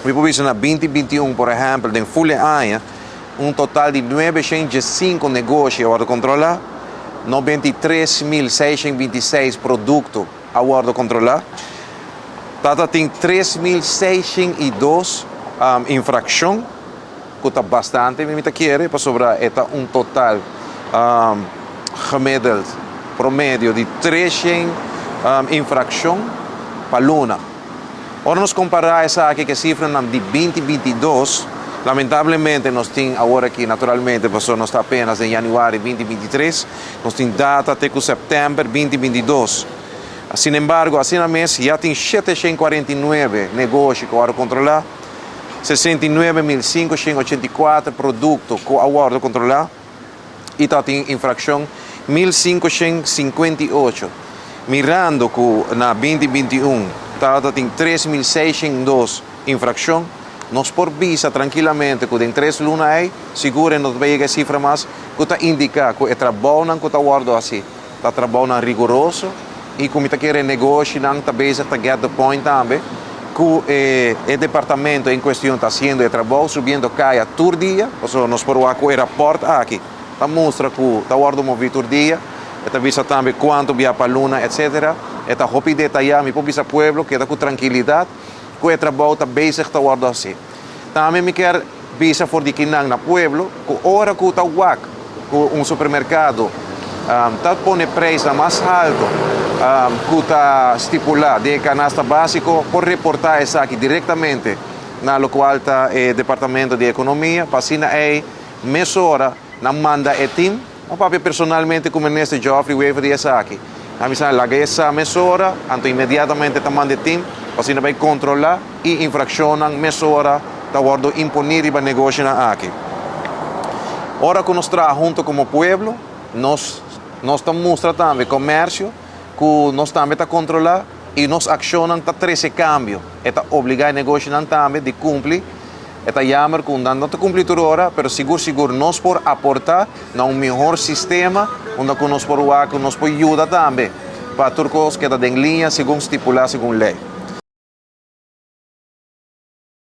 Mi por bisa na 2021, por ehèmpel, den full aña, un total di 905 negoshi a wòrdu kontrolá, 93.626 produkto a wòrdu kontrolá. Tabatin 3.602 infrakshon, ku ta bastante, mi ta kere, pasobra e ta un total gemiddeld promedio di 300 infrakshon pa luna. Ora nos kompará esaki ku sifra di 2022, lamentablemente nos tin awor aki, naturalmente, pasobra nos ta apenas na yanüari 2023, nos tin data te ku sèptèmber 2022. Sin embargo, asina mes, ya tin 749 negoshi ku a wòrdu kontrolá, 69.584 produkto ku a wòrdu kontrolá i tabatin infrakshon 1.558. Mirando ku na 2021 tabatin 3.602 infrakshon, nos por bisa trankilamente ku den 3 luna ei, sigur no ta yega sifra mas, ku ta indiká ku e trabounan ku ta wòrdu hasí, ta trabounan riguroso i ku mi ta kere negoshinan ta bezig ta get the point tambe, ku e departamento en kuestion ta hasiendo e trabou, subiendo kaya tur dia, o nos por wak e rapport aki, ta mustra ku ta wòrdu move tur dia, ta bisa tambe kuantu bia pa luna, etc. E ta hopi detayá, mi por bisa pueblo, keda ku trankilidat, ku e trabou ta bezig ta wòrdu hasí. Tambe mi ke bisa for di akinan na pueblo, ku ora ku ta wak, ku un supermerkado ta pone preis mas haltu ku ta stipulá den kanasta básiko, por reportá esaki direktamente na lokual ta Departamento di Ekonomia, pa asina ei mesora nan manda e team, mi a papia personalmente ku minister Geoffrey Wever di esaki. A misa laga esa mesora, anto inmediatamente ta manda e team, pa asina bai kontrolá i infrakshonnan mesora ta wòrdu imponé riba negoshinan aki. Ora ku nos traha huntu komo pueblo, nos ta mustra tambe komersio, ku nos tambe ta kontrolá i nos akshonnan ta trese kambio. E ta obligá e negoshinan tambe di kumpli. E ta jammer ku no ta kumpli tur ora, pero sigur sigur nos por aportá na un mihó sistema, unda ku nos por nos por yuda tambe pa tur kos keda den liña segun stipulá segun lei.